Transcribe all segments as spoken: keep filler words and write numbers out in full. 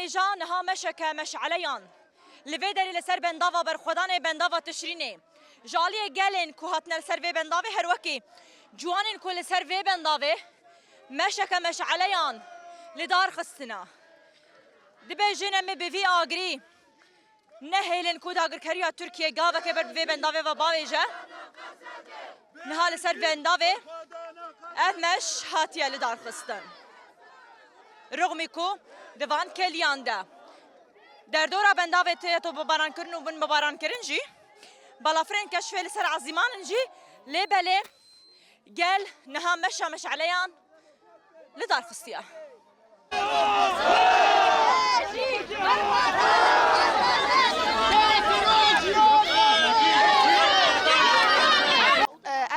Ja niha meşeke meşeleyan li vê derê li ser bendava berxwedanê bendava Tişrînê ji aliyê gelên ku hatine li ser vê bendavê her wekî ciwanên ku li ser vê bendavê meşeke meşeleyan li dar xistina. Dibêjin em ê bi vî agirî nehêlin ku dagirkeriya Tirkiyê gaveke ber bi vê bendavê ve bavêje. Niha li ser bendavê ev meş hatiye li dar xistin. Rixmî ku di van keliyan de derdora bendavê tê tobebarankirin û bin bebarankirin jî, balafirên keşfê li ser ezîman in jî, lê belê gel niha meşa meşeleyan li dar xistiye.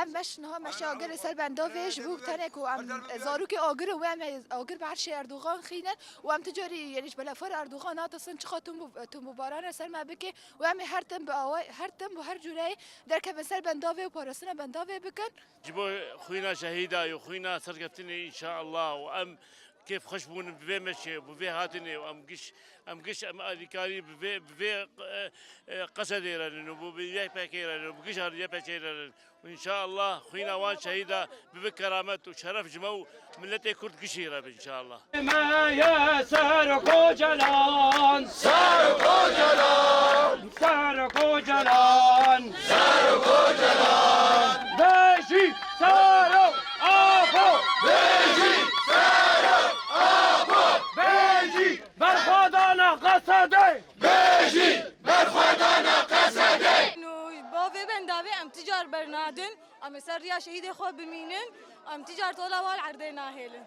Ev meş niha meşa agir li ser bendavê ji bo tenê ku em zarokê agir in, wê em agir bi erşê Erdogan xînin û em tu carî, yanî ji balafir Erdogan natisin çiqa tûm û, tûm û baran li ser me bike û em ê her tim bi awa, her tim bi her cûreyê derkevin ser bendavê û parastina bendavê bikin. Ji bo xwîna şehîda û xwîna serkeftinê înşallah û em kêfxweş bûn bi vê meşê, bi vê hatinê û em giş, em giş em alîkarî bi vê, bi vê, e, e, qesedê re nin û bi, bi Y P G re nin û bi giş Y P G re nin. Û înşallah xwîna wan şehîda bibe keramet û şeref ji me û miletê Kurd gişî re be înşallah. Me ye Serok Ocalan! Serok Ocalan! Serok Ocalan! Serok Ocalan! Bejî Serok Apo! Bejî Serok Apo! Bejî berxwedana Qesedê! Bejî berxwedana Qesedê! Û ji bo vê bendavê em ti car bernadin, em ê ser riya şehîdê xwe bimînin, em ti car tola wan erdê nahêlin.